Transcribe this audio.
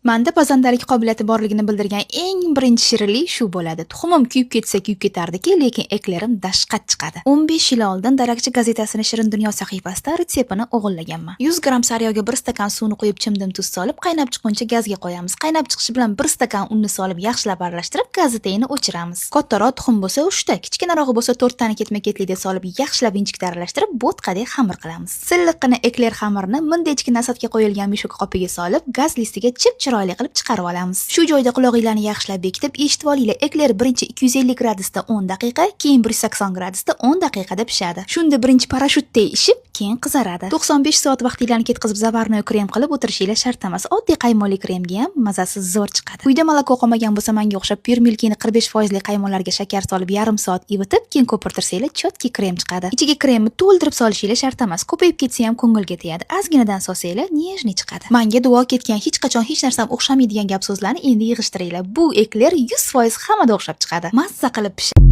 Manda pazandalik qobiliyati borligini bildirgan eng birinchi shirinlik shu bo'ladi. Tuxumim kuyib ketsa kuyib ketardiki, lekin eklerim dashqat chiqadi. 15 yil oldin Darakchi gazetasini Shirin dunyo sahifasida retseptini o'g'illaganman. 100 gramm sariyog'ga 1 stakan suvni quyib, chimdim tuz solib, qaynab chiqquncha gazga qo'yamiz. Qaynab chiqishi bilan 1 stakan unni solib, yaxshilab aralashtirib, gazetani o'chiramiz. Kattaroq tuxum bo'lsa 3 ta, kichkinarog'i bo'lsa 4 tani ketma-ketlikda solib, yaxshilab inchikda aralashtirib, bo'tqadek xamir qilamiz. Silliqqina ekler xamirini mundaychki насадка qo'yilgan мешок qopiga solib, gaz listiga chip chiroyli qilib chiqarib olamiz. Shu joyda qulog'inglarni yaxshilab bekitib, eshitib olinglar. Ekler birinchi 250 gradusda 10 daqiqa, keyin 180 gradusda 10 daqiqada pishadi. Shunda birinchi parashyutdek ishib, keyin qizaradi. 95 soat vaqtinglarni ketkazib, заварной krem qilib o'tirishinglar shart emas. Oddiy qaymoqli kremga ham mazasi zo'r chiqadi. Uyda молоко qolmagan bo'lsa, menga o'xshab Pure Milkini 45 foizli qaymoqlarga shakar solib, yarim soat ivitib, keyin ko'pirtirsanglar, чёткий krem chiqadi. Ichiga kremni to'ldirib solishinglar shart emas. Ko'payib ketsa ham ko'ngilga tegadi. Ozginadan solsanglar, нежный chiqadi. Manga duo ketgan, hech qachon hech narsam o'xshamaydigan gap so'zlarni endi yig'ishtiringlar. Bu ekler 100% hammada o'xshab chiqadi. Mazza qilib pishadi.